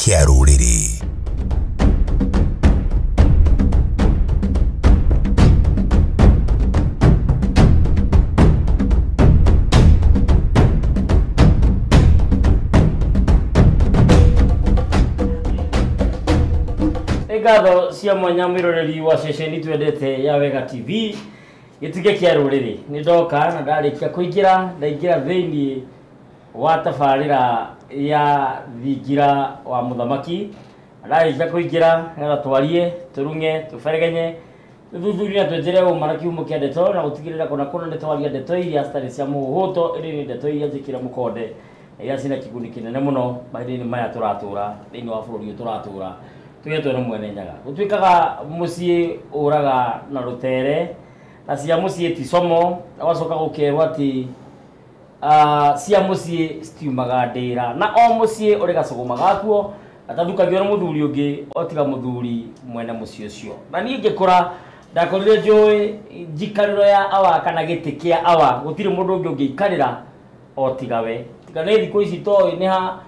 Kĩa rũrĩrĩ. Ngatho cia mwanya mwiroreri wa ceceni twendete ya Wega TV gĩtugĩ kĩa rũrĩrĩ. Nĩ ndoka na ndarĩkia kũingĩra, ndaingĩra thĩinĩ wa tabarĩra ya thingira wa mũthamaki. Ndarĩkia kũingĩra nĩgetha twarie, tũrung'e, tũberegenye, tũthuthurie na twenjere ũma na kihumo kĩa ndeto na gũtigĩrĩra kũna kũna nĩ twaria ndeto iria citarĩ cia mũhũhũto, ĩndĩ nĩ ndeto iria njĩkĩre mũkonde na iria ciĩna kĩguni kĩnene mũno mahinda-inĩ maya tũratũra thĩinĩ wa bũrũri ũyũ tũratũra. Tugetwo nĩ mwene Nyaga. Gũtuĩkaga mũciĩ ũraga na rũtere na cia mũciĩ ti como, na gwacoka gũkerwo atĩ cia mũciĩ citiumaga ndĩra, na o mũciĩ ũrĩ gacũgũma gakuo gatathukagio nĩ mũthuri ũngĩ o tiga mũthuri mwene mũciĩ ũcio. Na niĩ ngĩkũra ndakorire njũĩ njikarĩro ya awa kana gĩtĩ kĩa awa gũtirĩ mũndũ ũngĩ ũngĩikarĩra o tiga we. Tiga nĩ thikũ ici toĩ nĩ ha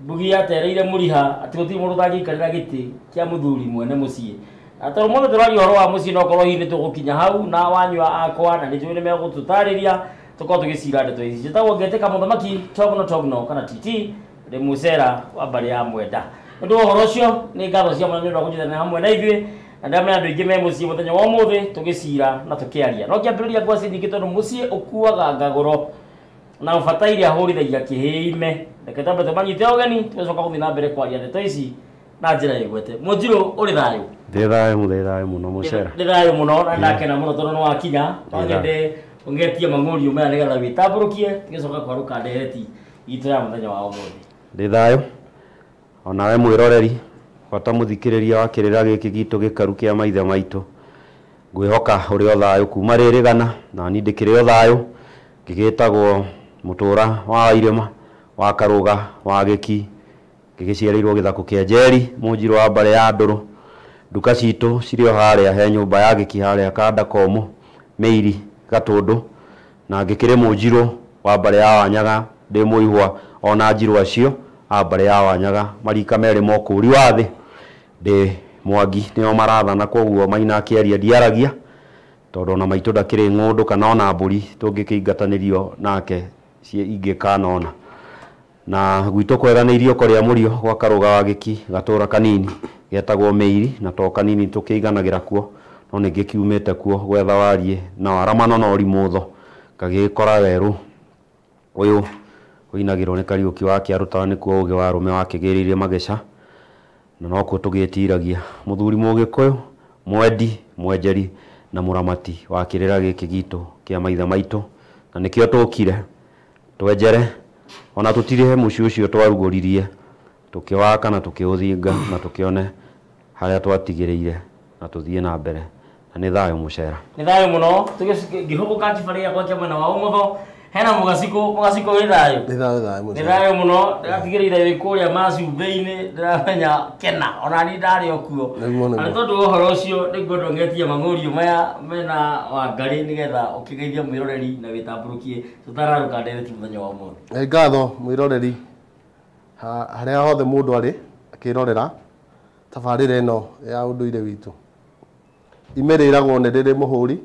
mbugi yatereire mũriha atĩ gũtirĩ mũndũ ũtangĩikarĩra gĩtĩ kĩa mũthuri mwene mũciĩ. Na tondũ mũthĩ tũraria ũhoro wa mũciĩ no korwo hihi nĩ tũgũkinya hau na wanyua akwa na nĩ njũĩ nĩ megũtũtarĩria tũkorwo tũgĩcira ndeto ici. Njĩtagwo Ngetĩka Mũthamaki Togno Togno kana TT ndĩ mũcera wa mbarĩ ya Mwenda. Nĩ ũndũ wa ũhoro ũcio nĩ ngatho cia mwanya nĩ ũndũ wa kũnyitanĩra hamwe na ithuĩ, na ndĩramenya andũ aingĩ me mũciĩ mũthenya wa ũmũthĩ tũgĩcira na tũkĩaria. No kĩambĩrĩria ngwacĩ nyingĩ tondũ mũciĩ ũkuaga ngagũro na ũbataire ahũrithagia kĩhĩime. Reke twambe tũmanyite ũgeni tũgĩcoka gũthiĩ na mbere kwaria ndeto ici na njĩra ĩgwete. Mũnjirũ ũrĩ thayũ? Ndĩ thayũ, ndĩ thayũ mũno mũcera. Ndĩ thayũ mũno na ndakena mũno tondũ nĩ wakinya. Wangende ũngetie mang'ũriũ maya nĩgetha wĩtambũrũkie tũgĩcoka kwarũka ndereti itũ ya mũthenya wa ũmũthĩ. Ndĩ thayũ onawe mwĩroreri bata mũthikĩrĩria wa kĩrĩra gĩkĩ gitũ gĩkaru kĩa maithe maitũ. Ngwĩhoka ũrĩ o thayũ kuma rĩrĩgana na niĩ ndĩkĩrĩ o thayũ ngĩgĩtagwo mũtũra wa irĩma wa Karũga wa Gĩki ngĩgĩciarĩirwo gĩthakũ kĩa Njeri mũnjirũ wa mbarĩ ya Ndũrũ. Nduka citũ cirĩ o harĩa he nyũmba ya Gĩki harĩa kanda komũ Mĩiri Gatũndũ, na ngĩkĩrĩ mũnjirũ wa mbarĩ ya Wanyaga ndĩ mũihwa ona njirũ acio a mbarĩ ya Wanyaga marika merĩ mokũri wa thĩ ndĩ Mwangi nĩo marathana, koguo maina akĩaria ndiaragia tondũ ona maitũ ndakĩrĩ ng'ũndũ kana ona mbũri tũngĩkĩingatanĩrio nake ciĩ ingĩkanona. Na gwitũ kwega nĩ irioko rĩa mũrio gwa Karũga wa Gĩki gatũra kanini getagwo Mĩiri, na to kanini tũkĩiganagĩra kuo no nĩ ngĩkiumĩte kuo gwetha wariĩ na waramano na ũrimũtho ngagĩkora werũ ũyũ ũinagĩrwo nĩ Kariũki wa Kĩarũtara nĩkuo ũgĩ wa arũme wakĩgĩrĩire mageca na nokuo tũgĩtiragia. Mũthuri mũgĩkũyũ mwendi mwenjeri na mũramati wa kĩrĩra gĩkĩ gitũ kĩa maithe maitũ, na nĩkĩo tũkire twenjere ona tũtirĩhe mũciĩ ũcio twarugũririe tũkĩwaka na tũkĩũthinga na tũkĩone harĩa twatigĩrĩire na tũthiĩ na mbere. Na nĩ thayũ mũcera. Nĩ thayũ mũno. Ngĩhũgũka njibarĩ yakwa kĩa mwena wa ũmotho hena mũgacikũ. Mũgacikũ wĩ thayũ? Nĩ thayũ, thayũ mũcera. Nĩ thayũ mũno. Ndĩratigĩrĩire wĩ kũrĩa macumbĩ-inĩ, ndĩramenya kena ona niĩ ndarĩ o kuo. Na nĩ tondũ wa ũhoro ũcio nĩngwenda ũngetie mang'ũriũ maya mena Wangarĩ nĩgetha ũkĩgeithie mwĩroreri na wĩtambũrũkie tũtararũka ndereti mũthenya wa ũmũthĩ. Nĩ ngatho mwĩroreri harĩa hothe mũndũ arĩ akĩrorera tabarĩra ĩno ya ũndũire witũ. Ime rĩragwo nĩ rĩrĩ mũhũri,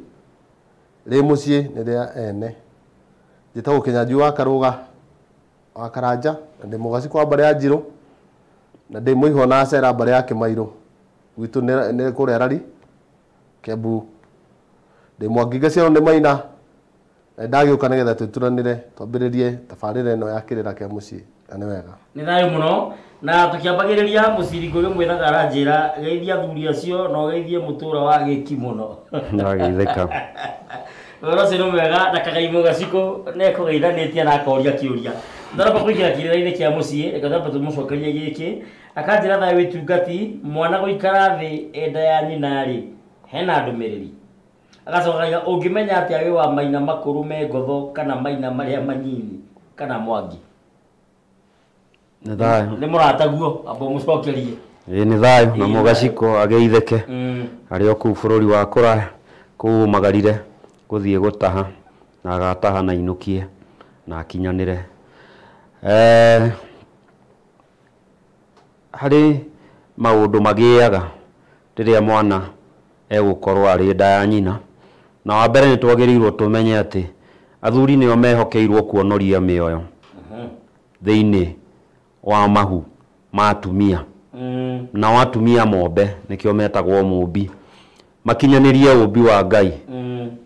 rĩ mũciĩ nĩ rĩa ene. Njĩtagwo Kĩnyanjui wa Karũga wa Karanja, na ndĩ mũgacikũ wa mbarĩ ya Njirũ, na ndĩ mũihwa na acera mbarĩ ya Kĩmairũ. Gwitũ nĩ kũrĩa Rari Kĩambu. Ndĩ Mwangi ngaciarwo nĩ Maina, na ndagĩũka nĩgetha twĩturanĩre twambĩrĩrie tabarĩra ĩno ya kĩrĩra kĩa mũciĩ. Na nĩ wega. Nĩ thayũ mũno. Na tũkĩambagĩrĩria mũciri Ngũgĩ mwĩthaga aranjĩra geithia athuri acio na ũgeithie mũtũra wa Gĩki mũno. Ndageithĩka. Ũhoro ũcio nĩ mwega na Kagai Mũgacikũ nĩekũgeithanĩtie na akoria kĩũria. Ndaramba kũingĩra kĩrĩra-inĩ kĩa mũciĩ, reke twambe tũmũcokerie gĩkĩ. Akanjĩra thayũ wĩtungati, mwana gũikara thĩ enda ya nyina rĩ, hena ndũmĩrĩri. Agacoka akauga ũngĩmenya atĩa wĩ wa maina makũrũ me ngotho kana maina marĩa manyinyi kana Mwangi? Nĩ thayũ. Nĩ mũrataguo, amba ũmũcokerie. Ĩĩ nĩ thayũ na mũgacikũ ageithĩke arĩ o kũu bũrũri wa kũraya kũu ũmagarire gũthiĩ gũtaha na agataha na inũkie na akinyanĩre. Harĩ maũndũ magĩaga rĩrĩa mwana egũkorwo arĩ nda ya nyina. Na wa mbere nĩ twagĩrĩirwo tũmenye atĩ athuri nĩo mehokeirwo kuonoria mĩoyo thĩinĩ wa mahu ma atumia. Nao atumia mombe nĩkĩo metagwo mũmbi, makinyanĩrie ũmbi wa Ngai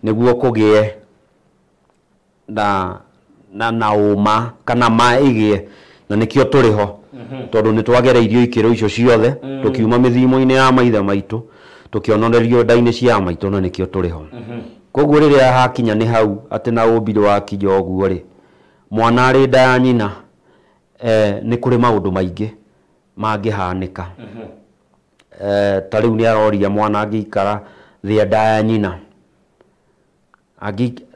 nĩguo kũgĩe na ũma kana ma ĩgĩe, na nĩkĩo tũrĩ ho tondũ nĩ twagereirio ikĩro icio ciothe tũkiuma mĩthimo-inĩ ya maithe maitũ tũkĩonorerio nda-inĩ cia maitũ, na nĩkĩo tũrĩ ho. Koguo rĩrĩa hakinya nĩ hau atĩ na ũmbi wakinya ũguo rĩ, mwana arĩ nda ya nyina nĩ kũrĩ maũndũ maingĩ mangĩhanĩka. Ta rĩu nĩ aroria mwana angĩikara thĩ nda ya nyina,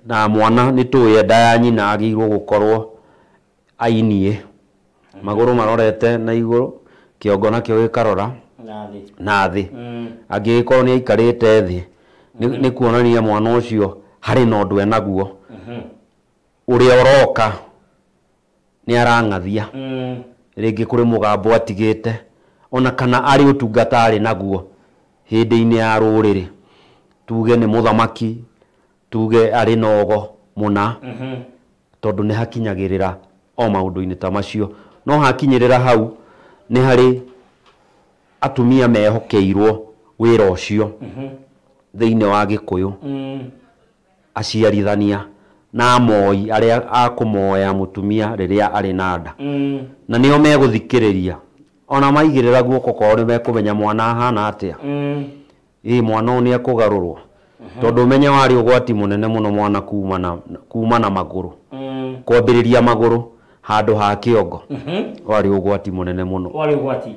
na mwana nĩ tũĩ nda ya nyina agĩrĩirwo gũkorwo ainie, magũrũ marorete na igũrũ, kĩongo nakĩo gĩkarora na thĩ. Angĩgĩkorwo nĩ aikarĩte thĩ, nĩ kuonania mwana ũcio harĩ na ũndũ enaguo ũrĩa ũroka nĩ arang'athia, rĩngĩ kũrĩ mũgambo atigĩte, ona kana arĩ ũtungata arĩ naguo hĩndĩ-inĩ ya rũrĩrĩ, tuge nĩ mũthamaki, tuge arĩ na ũgo mũna, tondũ nĩ hakinyagĩrĩra o maũndũ-inĩ ta macio. No hakinyĩrĩra hau nĩ harĩ atumia mehokeirwo wĩra ũcio thĩinĩ wa Gĩkũyũ, aciarithania na amoi arĩa a kũmoya mũtumia rĩrĩa arĩ na nda, na nĩo megũthikĩrĩria ona maigĩrĩra guoko kwao nĩ mekũmenya mwana ahana atĩa. Ĩ mwana ũyũ nĩ ekũgarũrwo, tondũ ũmenye warĩ ũgwati mũnene mũno mwana kuma na magũrũ, kwambĩrĩria magũrũ handũ ha kĩongo, warĩ ũgwati mũnene mũno. Warĩ ũgwati.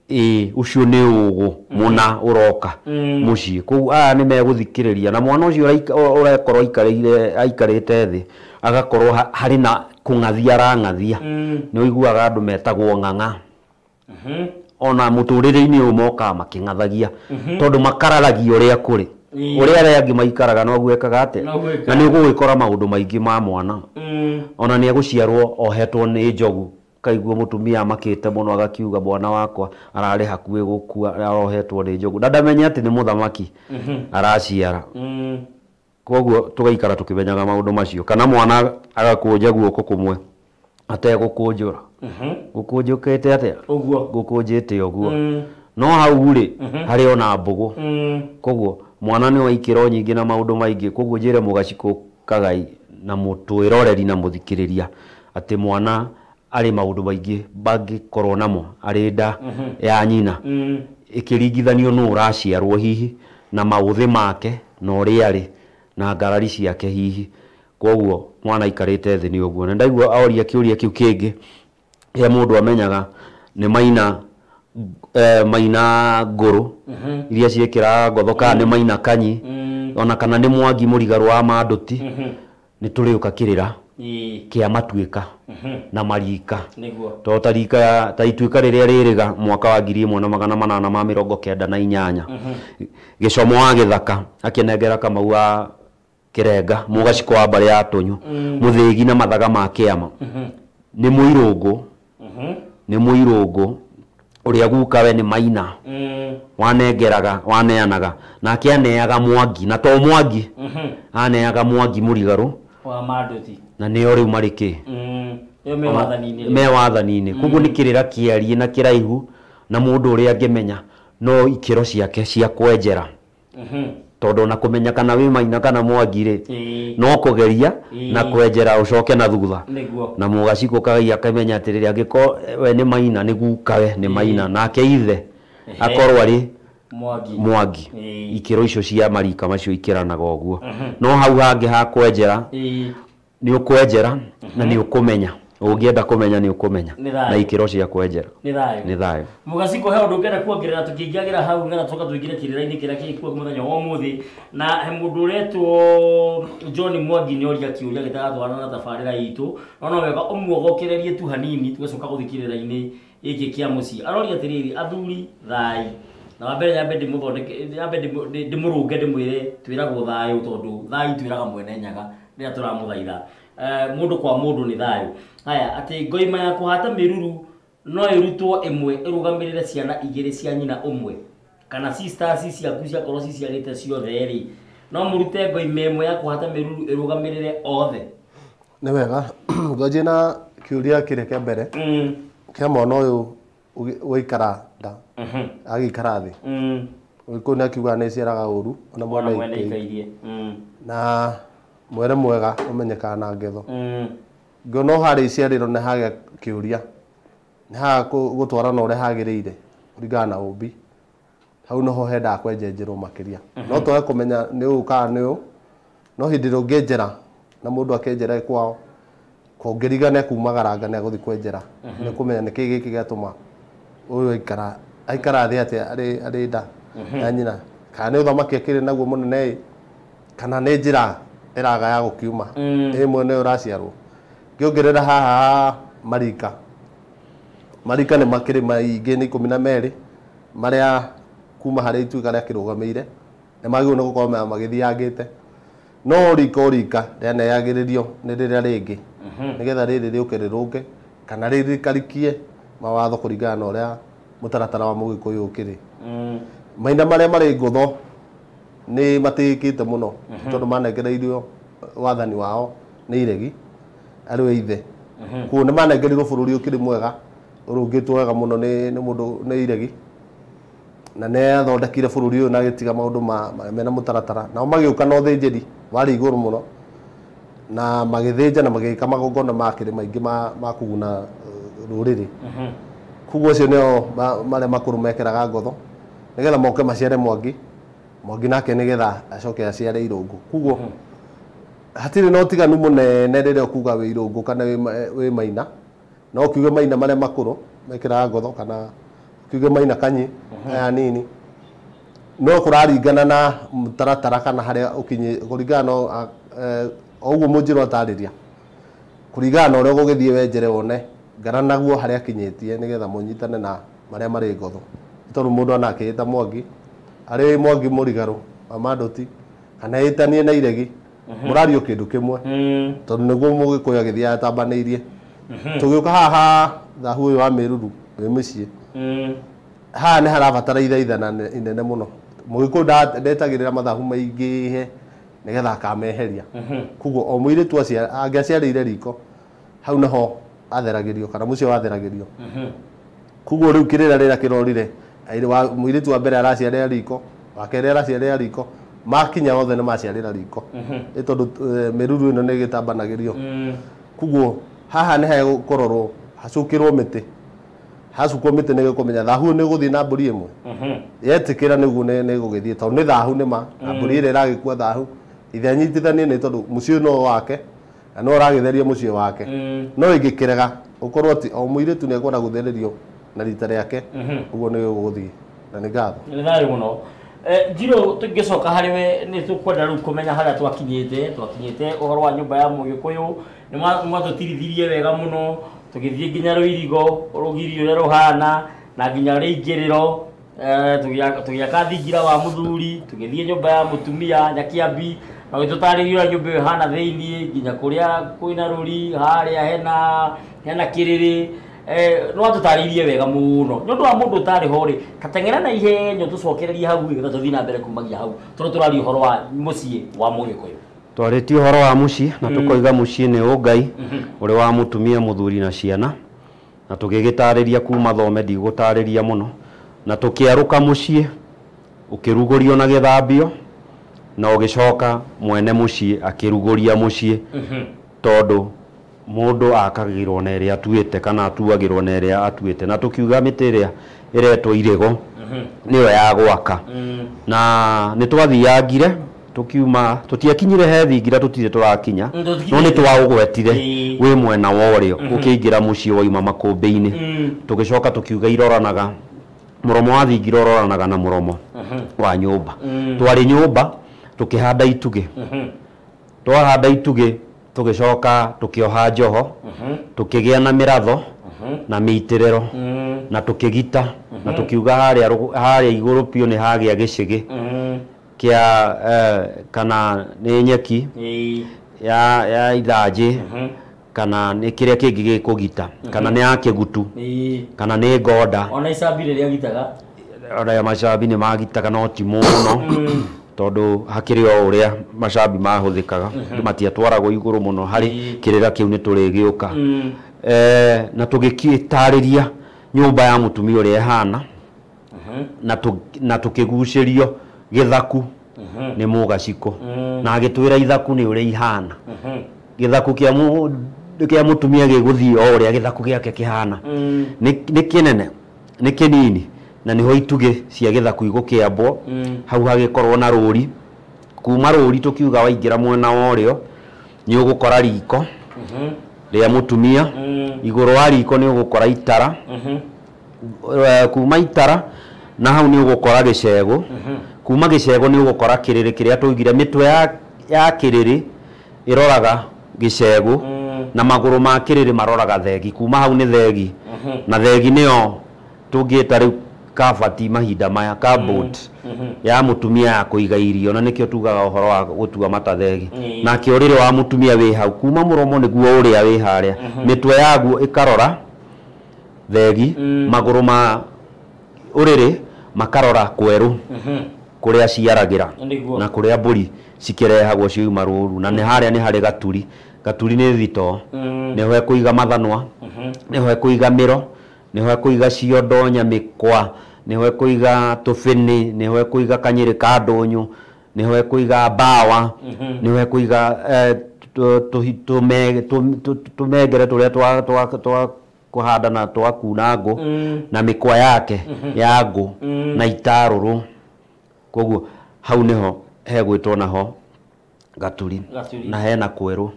Ĩ ũcio nĩ ũgũ mũna ũroka mũciĩ. Koguo aya nĩ megũthikĩrĩria, na mwana ũcio ũrakorwo aikarĩte thĩ agakorwo harĩ na kũng'athia arang'athia. Nĩ ũiguaga andũ metagwo ng'ang'a, ona mũtũrĩre-inĩ ũyũ mokaga makĩng'athagia, tondũ makararagia ũrĩa kũrĩ, ũrĩa arĩa angĩ maikaraga noguo ekaga atĩa, na nĩ ũgũgĩkora maũndũ maingĩ ma mwana. Ona nĩ egũciarwo ohetwo nĩ njogu, kaigua mũtumia amakĩte mũno agakiuga mwana wakwa ararĩ hakuhĩ gũkua, arohetwo nĩ njogu, na ndamenye atĩ nĩ mũthamaki araciara. Koguo tũgaikara tũkĩmenyaga maũndũ macio. Kana mwana agakũnja guoko kũmwe ategũkũnjũra, gũkũnjũkĩte atĩa, ũguo gũkũnjĩte ũguo, no hau rĩ harĩ ona mbũgũ. Koguo mwana nĩ wa ikĩro nyingĩ na maũndũ maingĩ. Koguo njĩre mũgacikũ kagai na mũtwĩroreri na mũthikĩrĩria atĩ mwana arĩ maũndũ maingĩ mangĩkorwo namo arĩ nda ya nyina, ĩkĩringithanio nũ ũraciarwo hihi na maũthĩ make na ũrĩa arĩ na ngarari ciake hihi. Koguo mwana aikarĩte thĩ nĩ ũguo. Na ndaigua oria kĩũria kĩu kĩngĩ kĩrĩa mũndũ amenyaga nĩ maina maina ngũrũ iria ciĩkĩraga ngotho, kana nĩ maina kanyi, ona kana nĩ mwangi mũrigarũ wa mandũti, nĩ tũrĩũka kĩrĩra kĩa matuĩka na marika, tondũ ta rika ta ituĩka rĩrĩa rĩrĩga mwaka wa 1898 gĩcomo wa gĩthaka akĩnengera Kamau wa Kĩrenga mũgacikũ wa mbarĩ ya Tũnyũ mũthĩgi na mathaga ma kĩama, nĩ mũirũngũ, nĩ mũirũngũ ũrĩa gukawe nĩ maina wanengeraga waneanaga, nake aneaga mwangi, na to mwangi aneaga mwangi mũrigarũ wa mandũti, na nĩo rĩu marĩ kĩ me wathani-inĩ. Koguo nĩ kĩrĩra kĩariĩ na kĩraihu, na mũndũ ũrĩa angĩmenya no ikĩro ciake cia kwenjera, tondũ ona kũmenya kana wĩ maina kana mwangi rĩ no kũgeria na kwenjera ũcoke na thutha. Na mũgacikũ kagai akamenya atĩrĩrĩ, angĩkorwo we nĩ maina nĩ gukawe nĩ maina, nake ithe akorwo arĩ mwangi. Ikĩro icio cia marika macio ikĩranaga ũguo. No hau hangĩ ha kwenjera nĩ ũkwenjera na nĩ ũkũmenya, ũngĩenda kũmenya nĩ ũkũmenya na ikĩro cia kwenjera. Nĩ thayũ. Mũgacikũ he ũndũ ũngĩenda kuongerera tũkĩingĩra hau nĩgetha tũka tũingĩre kĩrĩra-inĩ kĩrĩa gĩkuo mũthenya wa ũmũthĩ? Na he mũndũ ũretwo John Mwangi nĩ oria kĩũria gĩtaratwarana na tabarĩra itũ, no no wega ũmuogokererie tu hanini tũgacoka gũthiĩ kĩrĩra-inĩ gĩkĩ kĩa mũciĩ. Aroria atĩrĩrĩ, athuri thai, na wa mbere nyambe ndĩmũthondeke, nyambe ndĩmũrũnge ndĩmwĩre twĩragwo thayũ, tondũ thai twĩraga mwene nyaga rĩrĩa tũramũthaitha. Mũndũ kwa mũndũ nĩ thayũ. Haya, atĩ ngoima ya kũhata mĩruru No ĩrutwo ĩmwe ĩrũgamĩrĩre ciana igĩrĩ cia nyina ũmwe kana sisters ciaku ciakorwo ciciarĩte ciothe rĩ, no mũrute ngoima ĩmwe ya kũhata mĩruru ĩrũgamĩrĩre othe. Nĩ wega ngwanjie na kĩũria kĩrĩa kĩa mbere kĩa mwana ũyũ waikara nda agĩikara thĩ. Ũgĩkũyũ nĩ akiugaga nĩ ĩciaraga ũru ona mwana aikairie na mwere mwega ũmenyekaga na ngetho. Ngĩona o harĩa iciarĩro nĩ hagĩa kĩũria, nĩ haga gũtwarana ũrĩa hagĩrĩire kũringana na ũmbi, hau noho hendaga kwenjenjerwo makĩria. No twage kũmenya nĩ ũũ kana nĩ ũũ, no hĩndĩ ĩrĩa ũngĩenjera na mũndũ akĩenjera kwao kũngĩrigana kumagaranga nĩ agũthiĩ kwenjera nĩ kũmenya nĩkĩĩ gĩkĩ gĩatũma ũyũ aikara thĩ atĩa arĩ nda ya nyina, kana nĩ ũthamaki akĩrĩ naguo mũnene ĩ, kana nĩ njĩra ĩraga ya gũkiuma ĩ mwene ũraciarwo. Ngĩongerera haha marika, marika nĩ makĩrĩ maingĩ nĩ 12 marĩa kuma harĩa ituĩka rĩa kĩrũgamĩire nĩ magĩrĩirwo nĩ gũkorwo magĩthiangĩte, no rika o rika rĩaneyagĩrĩrio nĩ rĩrĩa rĩngĩ nĩgetha rĩrĩ rĩũke rĩrũnge kana rĩrikarikie mawatho kũringana na ũrĩa mũtaratara wa mũgĩkũyũ ũkĩrĩ. Maina marĩa marĩ ngũtho nĩ matĩĩkĩte mũno tondũ manengereirio wathani wao nĩ iregi arĩ we ithe, koguo nĩ manengereirwo bũrũri ũkĩrĩ mwega ũrũngĩtwo wega mũno nĩ mũndũ nĩ iregi, na nĩ athondekire bũrũri ũyũ na agĩtiga maũndũ mena mũtaratara. Nao magĩũka na ũthĩnjĩri warĩ igũrũ mũno na magĩthĩnja na magĩka magongona makĩrĩ maingĩ ma kũguna rũrĩrĩ. Koguo acio nĩo marĩa makũrũ mekĩraga ngotho nĩgetha moke maciare Mwangi, Mwangi nake nĩgetha acoke aciare Irũngũ. Koguo hatirĩ na ũtiganu mũnene rĩrĩa ũkuga wĩ Irũngũ kana wĩ Maina, no ũkiuge Maina marĩa makũrũ mekĩraga ngotho kana ũkiuge Maina Kanyi aya nini, no kũraringana na mũtaratara kana harĩa ũkinyĩ kũringana na o ũguo mũnjĩrwo atarĩria kũringana na ũrĩa ũgũgĩthiĩ wenjere wone ngara naguo harĩa akinyĩtie nĩgetha mũnyitane na marĩa marĩ ngotho. Tondũ mũndũ anakĩĩta Mwangi arĩ Mwangi Mũrigarũ wa Mandũti kana ĩtanie na iregi mũrario kĩndũ kĩmwe tondũ nĩguo mũgĩkũyũ agĩthiĩ atambanĩirie. Tũgĩũka haha thahu ũyũ wa mĩruru wĩ mũciĩ, haha nĩ harabatara ithaithana inene mũno. Mũgĩkũyũ ndetagĩrĩra mathahu maingĩhe nĩgetha akameheria. Koguo o mũirĩtu angĩaciarĩire riko hau naho atheragĩrio kana mũciĩ watheragĩrio. Koguo rĩu kĩrĩra rĩrĩa kĩrorire mũirĩtu wa mbere araciarĩra riko, wa kerĩ araciarĩra riko, makinya othe nĩ maciarĩra riko nĩ tondũ mĩruru ĩno nĩ ĩgĩtambanagĩrio. Koguo haha nĩ hegũkororwo hacukĩrwo mĩtĩ, hacukwo mĩtĩ nĩ gũkũmenya thahu nĩ ũgũthiĩ na mbũri ĩmwe yetĩkĩra nĩguo nĩ gũgĩthiĩ tondũ nĩ thahu nĩ ma na mbũri ĩrĩa ĩragĩkua thahu ithe anyitithanie nĩ tondũ mũciĩ no wake na no ũragĩtheria mũciĩ wake. No ĩngĩkĩrega ũkorwo atĩ o mũirĩtu nĩ ekwenda gũthererio na rita rĩake, ũguo nĩ gũgũthiĩ na nĩ ngatho. Nĩ thayũ mũno. Njirũ, tũngĩcoka harĩ we nĩ tũkwenda rĩu kũmenya harĩa twakinyĩte ũhoro wa nyũmba ya mũgĩkũyũ nĩ mwatũtirithirie wega mũno tũgĩthiĩ nginya rũirigo rũgiri ũrĩa rũhana na nginya rĩingĩrĩro, tũgĩaka thingira wa mũthuri, tũgĩthiĩ nyũmba ya mũtumia Nyakiambi na ũgĩtũtarĩria ũrĩa nyũmba ĩyo ĩhana thĩiniĩ nginya kũrĩa kwĩna rũri harĩa hena kĩrĩrĩ. No atũtarĩirie wega mũno nĩ ũndũ wa mũndũ ũtarĩ ho rĩ, tateng'era na ihenya tũcokererie hau nĩgetha tũthiĩ na mbere kumagia hau tondũ tũraria ũhoro wa mũciĩ wa mũgĩkũyũ. Twarĩtie ũhoro wa mũciĩ na tũkoiga mũciĩ nĩ ũngai ũrĩ wa mũtumia mũthuri na ciana, na tũgĩgĩtarĩria kuma thome ndigũtarĩria mũno, na tũkĩarũka mũciĩ ũkĩrugũrio na gĩthambio na ũgĩcoka mwene mũciĩ akĩrugũria mũciĩ tondũ mũndũ akagĩrwo na ĩrĩa atuĩte kana atuagĩrwo na ĩrĩa atuĩte, na tũkiuga mĩtĩ ĩrĩa ĩretwo irĩgo nĩyo ya gwaka. Na nĩ twathiangire tũkiuma tũtiakinyire he thingira tũtirĩ tũrakinya no nĩ twaũgwetire wĩ mwena wa ũrĩo ũkĩingĩra mũciĩ wauma makũmbĩ-inĩ. Tũgĩcoka tũkiuga iroranaga mũromo wa thingira ũroranaga na mũromo wa nyũmba. Twarĩ nyũmba tũkĩhanda itugĩ, twahanda itugĩ tũgĩcoka tũkĩoha njoho, tũkĩgĩa na mĩratho na mĩitĩrĩro na tũkĩgita na tũkiuga harĩa igũrũ biũ nĩ hagĩa gĩcĩgĩ kĩa kana nĩ nyeki ya ithanjĩ Kana nĩ kĩrĩa kĩngĩ gĩkũgita, kana nĩ ya kĩgutu, kana nĩ ngonda. Ona icambi rĩrĩa gitaga, ona macambi nĩ magitaga no ti mũno, tondũ hakĩrĩ o ũrĩa macambi mahũthĩkaga, matiatwaragwo igũrũ mũno harĩ kĩrĩra kĩu nĩ tũrĩgĩũka. Na tũgĩkĩtarĩria nyũmba ya mũtumia ũrĩa ĩhana, na tũkĩgucĩrio gĩthaku nĩ mũgacikũ, na agĩtwĩra ithaku nĩ ũrĩa ihana. Gĩthaku kĩa mũtumia gĩgũthiĩ o ũrĩa gĩthaku gĩake kĩhana, nĩ kĩnene nĩ kĩnini, na nĩho itugĩ cia gĩthaku igũkĩambwo. Hau hagĩkorwo na rũri, kuma rũri tũkiuga waingĩra mwena wa ũrĩo nĩ ũgũkora riko rĩa mũtumia, igũrũ wa riko nĩ ũgũkora itara, kuma itara na hau nĩ ũgũkora gĩcegũ, kuma gĩcegũ nĩ ũgũkora kĩrĩrĩ kĩrĩa tũigire. Mĩtwe ya kĩrĩrĩ ĩroraga gĩcegũ, na magũrũ ma kĩrĩrĩ maroraga thegi. Kuma hau nĩ thegi, na thegi nĩyo tũngĩta rĩu kabati mahinda maya, cupboard ya mũtumia ya kũiga irio, na nĩkĩo tugaga ũhoro wa gũtua matathegi. Nake ũrĩrĩ wa mũtumia wĩ hau, kuma mũromo nĩguo ũrĩa wĩ harĩa, mĩtwe yaguo ĩkarora thegi, magũrũ ma ũrĩrĩ makarora kwerũ kũrĩa ciaragĩra na kũrĩa mbũri cikĩrehagwo ciauma rũru. Na nĩ harĩa nĩ harĩ gaturi. Gaturi nĩ thitoo, nĩho ekũiga mathanwa, nĩho ekũiga mĩro, nĩho ekũiga ciondo, nyamĩkwa, nĩho ekũiga tũbĩnĩ, nĩho ekũiga kanyĩrĩ ka ndũnyũ, nĩho ekũiga mbawa, nĩho ekũiga tũmengere tũrĩa twa kũhanda na twa kuna ngũ, na mĩkwa yake ya ngũ na itarũrũ. Koguo hau nĩho hegwĩtwo naho gaturi, na hena kwerũ,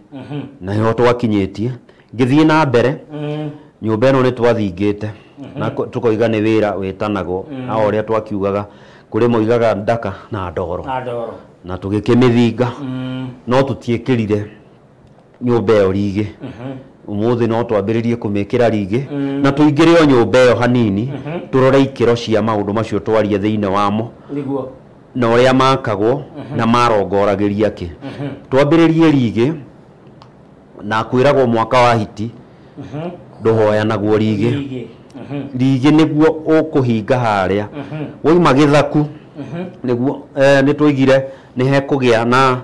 na nĩho twakinyĩtie. Ngĩthiĩ na mbere, nyũmba ĩno nĩ twathingĩte na tũkoiga nĩ wĩra wĩtanagwo, na o ũrĩa twakiugaga kũrĩ moigaga ndaka na ndoro, na tũgĩkĩmĩthinga, no tũtiĩkĩrire nyũmba ĩyo rigĩ. Ũmũthĩ no twambĩrĩrie kũmĩkĩra rigĩ, na tũingĩre o nyũmba ĩyo hanini, tũrore ikĩro cia maũndũ macio twaria thĩinĩ wamo, na ũrĩa makagwo na marongoragĩria kĩ. Twambĩrĩrie rigĩ, na kwĩragwo mwaka wa hiti ndũhoyanagwo rigĩ. Rigĩ nĩguo ũkũhinga harĩa wauma gĩthaku, nĩguo nĩ tũigire nĩ hekũgĩa na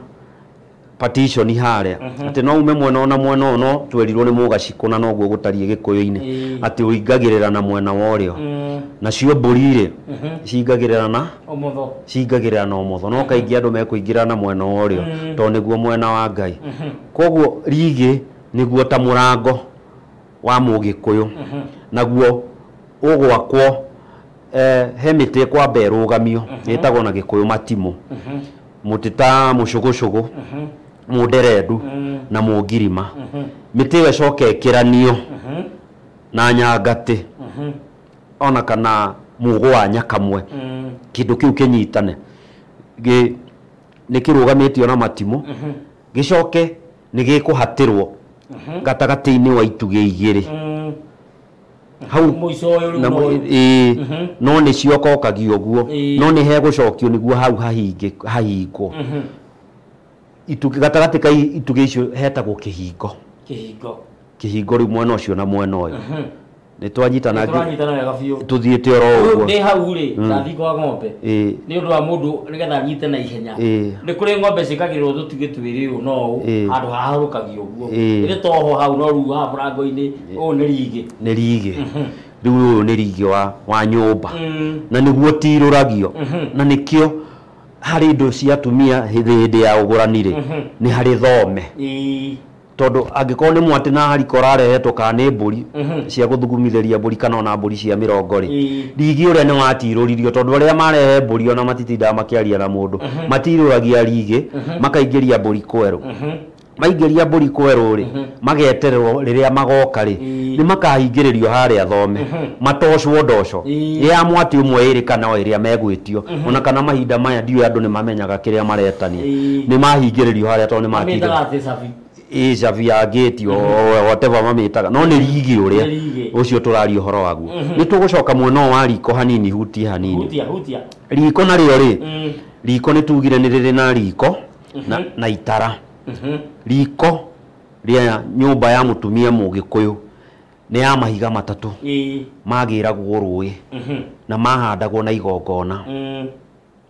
partition harĩa, atĩ no ume mwena na mwena ũyũ, no twerirwo nĩ mũgacikũ, na noguo gũtariĩ gĩkũyũ-inĩ, atĩ ũingagĩrĩra na mwena wa ũrĩo, nacio mbũri rĩ cingagĩrĩra na ũmotho, cingagĩrĩra na ũmotho, no kaingĩ andũ mekũingĩra na mwena wa ũrĩo tondũ nĩguo mwena wa Ngai. Koguo rigĩ nĩguo ta mũrango wa mũgĩkũyũ, naguo ũgwakwo he mĩtĩ ĩkwamba ĩrũgamio ĩtagwo na gĩkũyũ matimũ, mũtĩ ta mũcũgũcũgũ, mũnderendu na mũngirima. Mĩtĩ ĩyo ĩcoke ĩkĩranio na nyangatĩ ona kana mũgũ wa nyakamwe, kĩndũ kĩu kĩnyitane nĩ kĩrũgamĩtio na matimũ, gĩcoke nĩ gĩkũhatĩrwo gatagatĩ-inĩ wa itugĩ igĩrĩ hau no nĩ ciokokagio ũguo, no nĩ hegũcokio nĩguo hau hahingwo. Itugĩ gatagatĩ ka itugĩ icio hetagwo kĩhingo. Kĩhingo rĩu mwena ũcio na mwena ũyũ. Nĩ twanyitana wega biũ, tũthiĩte oro ũguo. Ndĩ hau rĩ, ndathiĩ kwa ng'ombe nĩ ũndũ wa mũndũ nĩgetha anyite na ihenya. Nĩ kũrĩ ng'ombe ciĩkagĩrĩrwo tũtugĩ twĩrĩ ũũ no ũũ, handũ hahũrũkagio ũguo, ĩrĩ toho hau, no rĩu haha mũrango-inĩ ũũ nĩ rigĩ. Nĩ rigĩ. Rĩu ũyũ nĩ rigĩ wa nyũmba, na nĩguo tirũragio, na nĩkĩo harĩ indo cia atumia hĩndĩ ya ũgũrani rĩ, nĩ harĩ thome. Tondũ angĩkorwo nĩ mwatĩ na hariko ũrarehetwo kana nĩ mbũri cia gũthugumithĩria mbũri kana ona mbũri cia mĩrongo rĩ, rigi ũrĩa nĩ watirũririo, tondũ arĩa marehe mbũri ona matitindaga makĩaria na mũndũ, matirũragia rigĩ makaingĩria mbũri kwerũ. Maingĩria mbũri kwerũ rĩ, magetererwo rĩrĩa magoka rĩ, nĩ makahingĩrĩrio harĩa thome, matocwo ndoco ya mwatĩ ũmwe ĩrĩ kana o ĩrĩa megwĩtio, ona kana mahinda maya ndiũĩ andũ nĩ mamenyaga kĩrĩa maretania, nĩ mahingĩrĩrio harĩa tondũ nĩ matirũragia cabi ya gate o whatever mamĩtaga, no nĩ rigi ũrĩa ũcio tũraria ũhoro waguo. Nĩ tũgũcoka mwena wa riko hanini, hutie hanini riko narĩo rĩ, riko nĩ tugire nĩ rĩrĩ na riko na itara. Riko rĩa nyũmba ya mũtumia mũgĩkũyũ nĩ ya mahiga matatũ magĩragwo rũĩ na mahandagwo na igongona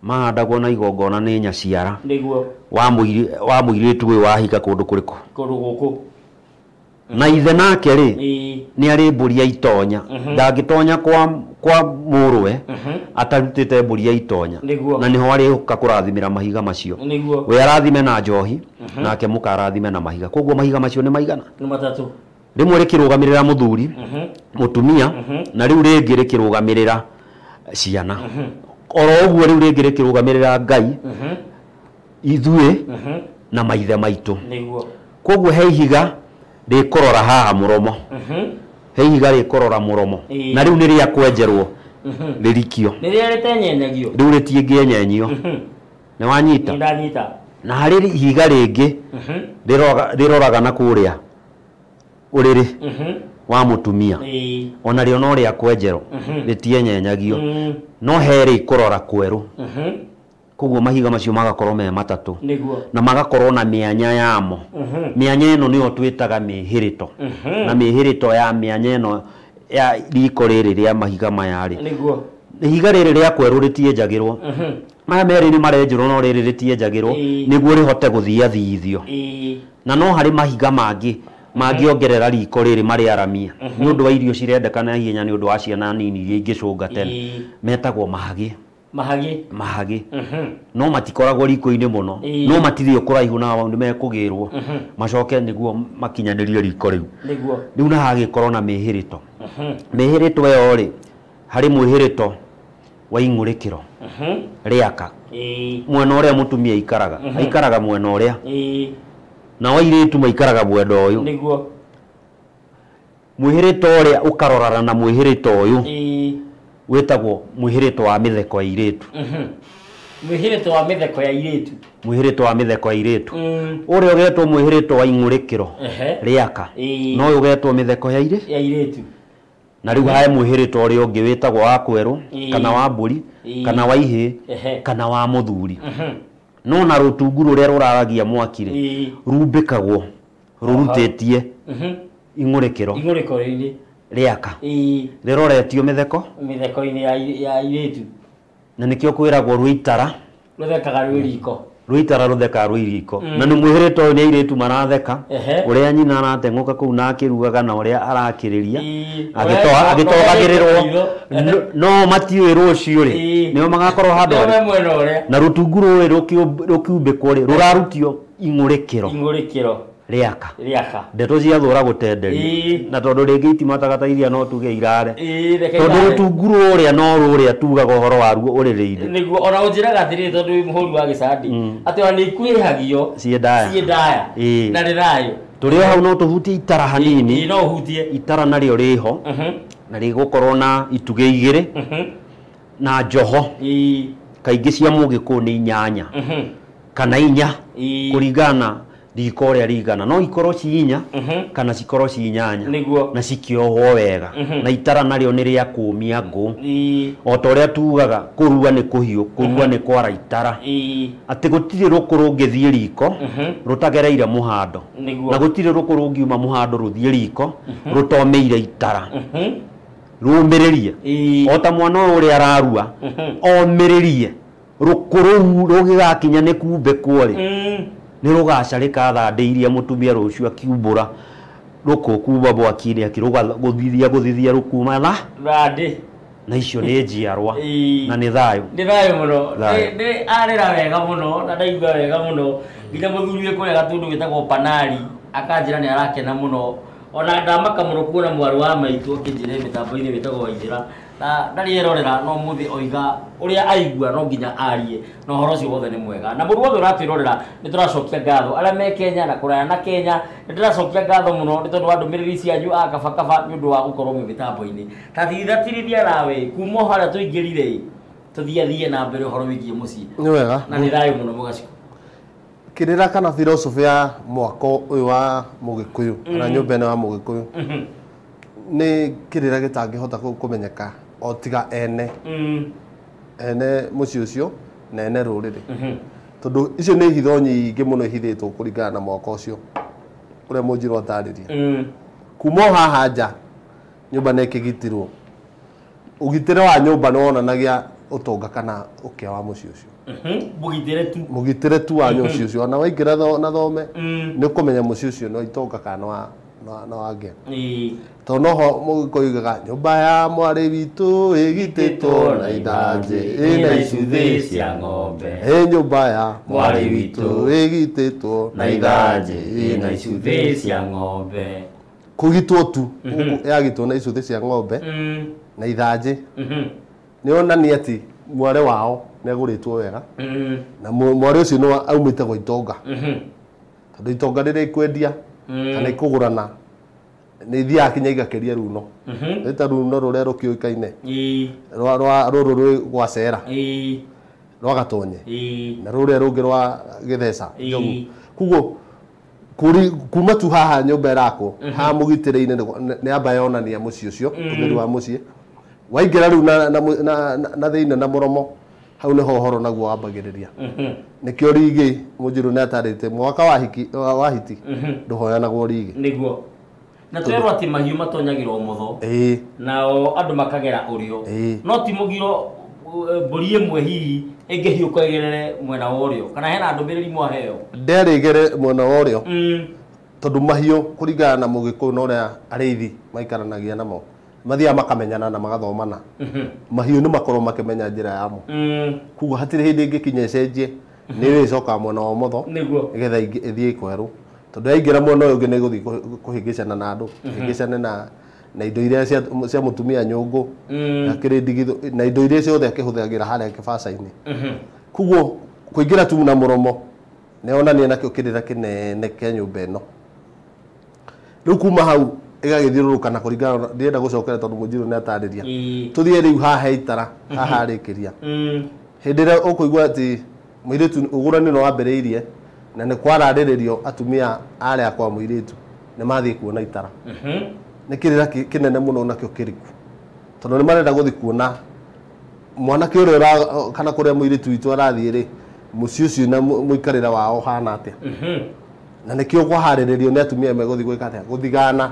mahandagwo na igongona nĩ nyaciara nĩguo wa mũirĩtu ũyũ wahika kũndũ kũrĩkũ kũndũ gũkũ na ithe nake rĩ nĩ arĩ mbũri ya itonya ndangĩtonya kwa mũrũwe atarutĩte mbũri ya itonya na nĩho arĩũka kũrathimĩra mahiga macio we arathime na njohi nake mũka arathime na mahiga koguo mahiga macio nĩ maigana nĩ matatũ rĩmwe rĩkĩrũgamĩrĩra mũthuri mũtumia na rĩu rĩngĩ rĩkĩrũgamĩrĩra ciana oro ũguo rĩu rĩngĩ rĩkĩrũgamĩrĩra Ngai ithuĩ na maithe maitũ nĩguo koguo he ihiga rĩkũrora haha mũromo he ihiga rĩkũrora mũromo na rĩu nĩ rĩa kwenjerwo rĩrikio nĩ rĩrĩa rĩtenyenyagio rĩu rĩtingĩenyenyio nĩ wanyita ndanyita na harĩ ihiga rĩngĩ rĩroraga na kũrĩa ũrĩrĩ wa mũtumia ona rĩo no rĩa kwenjerwo rĩtienyenyagio no he rĩkũrora kwerũ koguo mahiga macio magakorwo me matatũ na magakorwo na mĩanya yamo mĩanya ĩno nĩyo twĩtaga mĩhĩrĩto na mĩhĩrĩto ya mĩanya ĩno ya riko rĩrĩ rĩa mahiga maya rĩ nĩguo ihiga rĩrĩ rĩa kwerũ rĩtienjagĩrwo maya merĩ nĩ marenjerwo no rĩrĩ rĩtienjagĩrwo nĩguo rĩhote gũthiathithio na no harĩ mahiga mangĩ mangĩongerera riko rĩrĩ marĩaramie nĩ ũndũ wa irio cirendekana ihenya nĩ ũndũ wa ciana nini iria ingĩcũnga tene metagwo mahagĩ mahagĩ no matikoragwo riko-inĩ mũno no matithio kũraihu na nĩ mekũgĩrwo macoke nĩguo makinyanĩrie riko rĩu nĩguo rĩu na hagĩkorwo na mĩhĩrĩto mĩhĩrĩto ĩyo rĩ harĩ mwĩhĩrĩto wa ing'ũrĩkĩro rĩaka mwena ũrĩa mũtumia aikaraga aikaraga mwena ũrĩa nao airĩtu maikaraga mwena ũyũ nĩguo mwĩhĩrĩto ũrĩa ũkarorana na mwĩhĩrĩto ũyũ wĩtagwo mwĩhĩrĩto wa mĩtheko ya irĩtu mwĩhĩrĩto wa mĩtheko ya irĩtu mwĩhĩrĩto wa mĩtheko ya irĩtu ũrĩa ũgetwo mwĩhĩrĩto wa ing'ũrĩkĩro rĩaka no ũyũ ũgetwo mĩtheko ya irĩtu na rĩu hae mwĩhĩrĩto ũrĩa ũngĩ wĩtagwo wa kwerũ kana wa mbũri kana wa ihĩĩ kana wa mũthuri no na rũtungu rũrĩa rũraragia mwaki rĩ rumbĩkagwo rũrutĩtie ing'ũrĩkĩro ing'ũrĩkĩro-inĩ rĩaka rĩroretio mĩtheko mĩtheko-inĩ ya irĩtu na nĩkĩo kwĩragwo rwĩitara rũthekaga rwĩ riko rwĩitara rũthekaga rwĩ riko na nĩ mwĩhĩrĩto ũyũ nĩ airĩtu maratheka ũrĩa nyina arateng'ũka kũu na akĩrugaga na ũrĩa arakĩrĩria agĩtogagĩrĩrwo no matiũĩ rũciũ rĩ nĩo magakorwo handũ harĩ na rũtungu rũrĩ rũkiumbĩkwo rĩ rũrarutio ing'ũrĩkĩro rĩaka ndeto ciathũra gũtenderio na tondũ rĩngĩ itimataga ta iria no tuge irare tondũ rũtungu rũrĩa no rũrĩa tugaga ũhoro waruo ũrĩrĩ-inĩ nĩguo ona ũnjĩraga atĩrĩrĩ tondũ wĩ mũhũri wa gĩcandi atĩ ona nĩ ikuhĩhagio ciĩ ndaya na nĩ thayũ tũrĩ o hau no tũhutie itara hanini no ũhutie itara narĩo rĩho na rĩgũkorwo na itugĩ igĩrĩ na njoho kaingĩ cia mũgĩkũyũ nĩ inyanya kana inya kũringana riko ũrĩa rigana no ikorwo ci inya kana cikorwo ci inyanya na cikĩohwo wega na itara narĩo nĩ rĩa kũũmia ngũ o ta ũrĩa tugaga kũrua nĩ kũhiũ kũrua nĩ kwara itara atĩ gũtirĩ rũkũ rũngĩthiĩ riko rũtagereire mũhando na gũtirĩ rũkũ rũngiuma mũhando rũthiĩ riko rũtomĩire itara rũmĩrĩrie o ta mwana ũyũ ũrĩa ararua omĩrĩrie rũkũ rũu rũgĩgakinya nĩ kumbĩkwo rĩ nĩ rũgacarĩka thandĩ iria mũtumia rũciũ akiumbũra rũkũ kuma mwaki-inĩ akĩrũgũthithia gũthithia rũkuma tha thandĩ na icio nĩ njiarwa na nĩ thayũ nĩ thayũ mũno nĩ arĩra wega mũno na ndaigua wega mũno nginya mũthuri wĩ kũrĩa gatũndũ wĩtagwo Panari akanjĩra nĩ arakena mũno ona ndamaka mũno kuona mwarĩ wa maitũ akĩnjĩra mĩtambo-inĩ wĩtagwo Waithĩra na ndarĩ erorera no mũthĩ oiga ũrĩa aigua no nginya arie na ũhoro ũcio wothe nĩ mwega na mũndũ wothe ũratwĩrorera nĩ tũracokia ngatho arĩa me Kenya na kũraya na Kenya nĩ ndĩracokia ngatho mũno nĩ tondũ wa ndũmĩrĩri cianyu a kabakaba nĩ ũndũ wa gũkorwo mwĩ mĩtambo-inĩ ta thithatirithia nawe kuma o harĩa tũingĩrire tũthiathie na mbere ũhoro wĩgiĩ mũciĩ nĩ wega na nĩ thayũ mũno mũgacikũ kĩrĩra kana philosophy ya mwako ũyũ wa mũgĩkũyũ kana nyũmba ĩno ya mũgĩkũyũ nĩ kĩrĩra gĩtangĩhota kũmenyeka o tiga ene ene mũciĩ ũcio na ene rũrĩrĩ tondũ icio nĩ hitho nyingĩ mũno ihithĩtwo kũringana na mwako ũcio ũrĩa Mũnjirũ atarĩria. Kuma o haha nja nyũmba nĩ ĩkĩgitirwo. Ũgitĩre wa nyũmba nĩ wonanagia ũtonga kana ũkĩa wa mũciĩ ũcio. Mũgitĩre tu. Mũgitĩre tu wa mũciĩ ũcio. Ona waingĩra na thome nĩ ũkũmenya mũciĩ ũcio nĩ wa itonga kana nĩ wa ngĩa. Tondũ noho Mũgĩkũyũ oigaga nyũmba ya mwarĩ witũ ĩgitĩtwo na ithanjĩ ĩna icuthĩ cia ng'ombe. Ĩ nyũmba ya mwarĩ witũ ĩgitĩtwo na ithanjĩ ĩna icuthĩ cia ng'ombe. Kũgitwo tu yagitwo na icuthĩ cia ng'ombe na ithanjĩ nĩ onania atĩ mwarĩ wao nĩ agũrĩtwo wega na mwarĩ ũcio nĩ aumĩte gwa itonga. Tondũ itonga rĩrĩa ikwendia kana ikũgũrana nĩ ithiaga kinya igakĩria runo. Nĩ ta runo rũrĩa rũkĩũĩkaine rwa rũrũ rwĩ gwa Cera rwa Gatonye na rũrĩa rũngĩ rwa Gĩtheca Njogu. Koguo kuma tu haha nyũmba ĩrakwo haha mũgitĩre-inĩ nĩ amba yonania mũciĩ ũcio ũtheri wa mũciĩ. Waingĩra rĩu na thĩinĩ na mũromo hau nĩho ũhoro naguo wambagĩrĩria. Nĩkĩo rigĩ Mũnjirũ nĩ atarĩte mwaka wa hiti ndũhoyanagwo rigĩ. Nĩguo. Na twerwo atĩ mahiũ matonyagĩrwo ũmotho nao andũ makagera ũrĩo. No ti mũgiro mbũri ĩmwe hihi ĩngĩhiũka ĩgerere mwena wa ũrĩo kana hena ndũmĩrĩri mwaheo? Nderĩgere mwena wa ũrĩo tondũ mahiũ kũringana na Mũgĩkũyũ na ũrĩa arĩithi maikaranagia namo mathiaga makamenyana na magathomana. Mahiũ nĩ makorwo makĩmenya njĩra yamo. Koguo hatirĩ hĩndĩ ĩngĩkinya ĩcenjie nĩ ĩrĩcokaga mwena wa ũmotho nĩgetha ĩthiĩ ĩkwerũ. Tondũ yaingĩra mwena ũyũ ũngĩ nĩ ĩgũthiĩ kũhĩngĩcana na andũ, kũhĩngĩcane na indo iria cia mũtumia nyũngũ, akĩrĩ ndigithũ na indo iria ciothe akĩhũthagĩra harĩa kĩbaca-inĩ. Koguo kũingĩra tu na mũromo nĩ onania nakĩo kĩrĩra kĩnene kĩa nyũmba ĩno. Rĩu kuma hau ĩgagĩthiũrũrũka na kũringana ndĩrenda gũcokera tondũ Mũnjirũ nĩ atarĩria. Tũthiĩ rĩu haha itara haha arĩkĩria. Hĩndĩ ĩrĩa ũkũigua atĩ mũirĩtu ũgũrani nĩ wambĩrĩirie na nĩ kwararĩrĩrio atumia arĩa kwa mũirĩtu nĩ mathiĩ kuona itara. Nĩ kĩrĩra kĩnene mũno nakĩo kĩriku. Tondũ nĩ marenda gũthiĩ kuona mwanake ũrĩa kana kũrĩa mũirĩtu witũ arathiĩ rĩ mũciĩ ũcio na mũikarĩre wao ũhana atĩa. Na nĩkĩo kwaharĩrĩrio nĩ atumia megũthiĩ gwĩka atĩa gũthigana.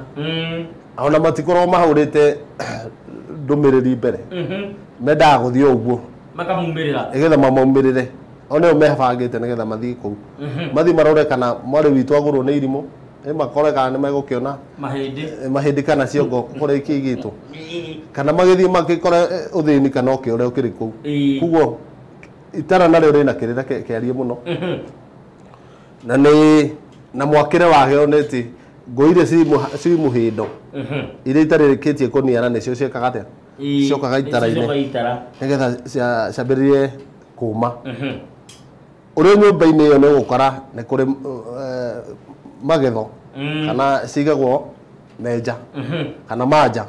Ona matikorwo mahũrĩte ndũmĩrĩri mbere. Mendaga gũthiĩ ũguo makamumĩrĩra nĩgetha mamaumĩrĩre. Ona mebangĩte nĩgetha mathiĩ kũu. Mathiĩ marore kana mwarĩ witũ agũrwo nĩ irimũ, makore kana nĩ megũkĩona mahĩndĩ kana ciongo kũrĩa ikĩigĩtwo. Kana magĩthiĩ magĩkore ũthĩni kana ũkĩ ũrĩa ũkĩrĩ kũu. Koguo itara narĩo rĩna kĩrĩra kĩarie mũno. Na nĩ na mwakĩre wakĩo nĩ atĩ ngũ iria ci mũhĩndo iria itarĩkĩtie kũniara nĩcio ciĩkaga atĩa? Ciokaga itara-inĩ nĩgetha ciambĩrĩrie kũma. Ũrĩa nyũmba-inĩ ĩyo nĩ ũgũkora nĩ kũrĩ magetho kana cigagwo menja kana manja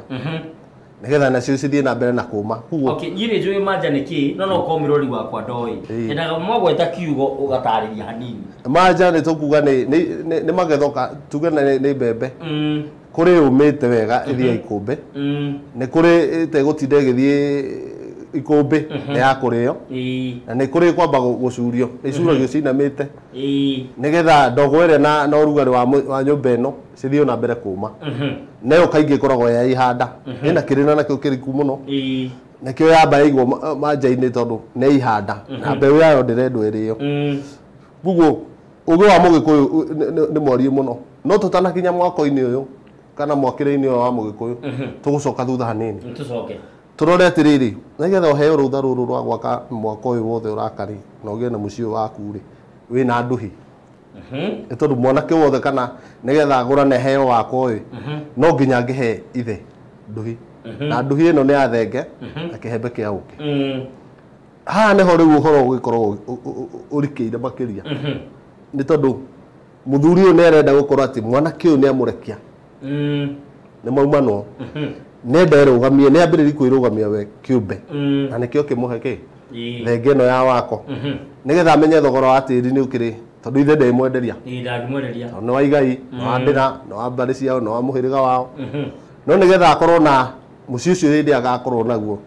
nĩgetha nacio cithiĩ na mbere na kũma. Okay, niĩ nĩ njũĩ manja nĩ kĩĩ no no ũkorwo mũrori wakwa ndoĩ. Nyendaga mwagweta kiugo ũgatarĩria hanini. Manja nĩ tũkuga nĩ magetho tuge nĩ mbembe. Kũrĩ yũmĩte wega ĩthiĩ ikũmbĩ. Nĩ kũrĩ ĩtegũtinda ĩgĩthiĩ ikũmbĩ nĩ ya kũrĩo. Na nĩ kũrĩ kwamba gũcurio, nĩ icuragio cinamĩte. Nĩgetha ndogo ĩrĩa na ũrugarĩ wa nyũmba ĩno cithiĩ na mbere kũma. Nayo kaingĩ ĩkoragwo ya ihanda. Ĩna kĩrĩra nakĩo kĩriku mũno. Nĩkĩo yamba yaigwo manja-inĩ tondũ nĩ ihanda. Na mbeũ yayo ndĩrendwo ĩrĩo. Koguo ũgĩ wa Mũgĩkũyũ nĩ mwarie mũno. No tũtanakinya mwako-inĩ ũyũ kana mwakĩre-inĩ ũyũ wa Mũgĩkũyũ tũgũcoka thutha hanini. Tũcoke. Tũrore atĩrĩrĩ, nĩgetha ũheo rũtha rũrũ rwa gwaka mwako ũyũ wothe ũraka rĩ, na ũgĩe na mũciĩ ũyũ waku rĩ, wĩna nduhi. Nĩ tondũ mwanake wothe kana nĩgetha agũrane heo wakwa ũyũ, no nginya angĩhe ithe nduhi. Na nduhi ĩno nĩ ya thenge na kĩhembe kĩa ũkĩ. Haha nĩho rĩu ũhoro ũgĩkorwo ũrikĩire makĩria. Nĩ tondũ mũthuri ũyũ nĩ arenda gũkorwo atĩ mwanake ũyũ nĩ amũrekia. Nĩ maumanwo. Nenda ĩrũgamie, nĩ ambĩrĩrie kwĩrũgamia we kĩũmbe. Na nĩkĩo kĩmũhe kĩ? Thenge ĩno ya wako. Nĩgetha amenye thogora wa tĩri nĩ ũkĩrĩ, tondũ ithe ndemwenderia. Ndangĩmwenderia. Tondũ nĩ wa igai, nĩ wa ndĩra, nĩ wa mbarĩ ciao, nĩ wa mũhĩrĩga wao. No nĩgetha akorwo na mũciĩ ũcio hĩndĩ agakorwo naguo,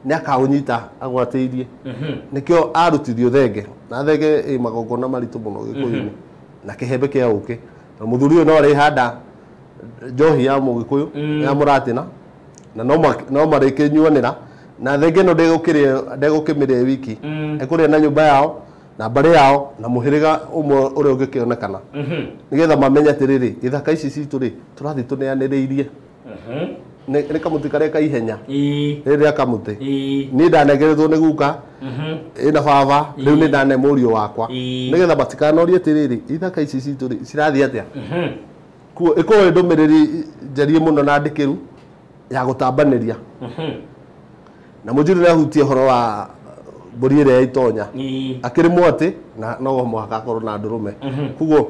nĩ akaũnyita agwatĩirie. Nĩkĩo arutithio thenge, na thenge ĩ magongona maritũ mũno Gĩkũyũ-inĩ, na kĩhembe kĩa ũkĩ. Na mũthuri ũyũ no arĩhanda njohi ya mũgĩkũyũ ya mũratina na no marĩkĩnyuanĩra na thenge ĩno ndegũkĩmĩrĩa wiki, ekũrĩa na nyũmba yao na mbarĩ yao na mũhĩrĩga ũmwe ũrĩa ũngĩkĩonekana, nĩgetha mamenye atĩrĩrĩ, ithaka ici citũ rĩ tũrathiĩ tũneanĩrĩirie. Nĩ kamũtĩ karĩa ka ihenya rĩrĩa kamũtĩ niĩ ndanengeretwo nĩ guka ĩna baba, rĩu nĩ ndane mũriũ wakwa, nĩgetha matikanorie atĩrĩrĩ, ithaka ici citũ rĩ cirathiĩ atĩa. Kuo ĩkorwo ĩ ndũmĩrĩri njarie mũno na ndĩkĩru ya gũtambanĩria. Na mũnjiri nĩ ahutie ũhoro wa mbũri ĩrĩa ya itonya, akĩrĩ mwatĩ na no mũhaka akorwo na ndũrũme. Koguo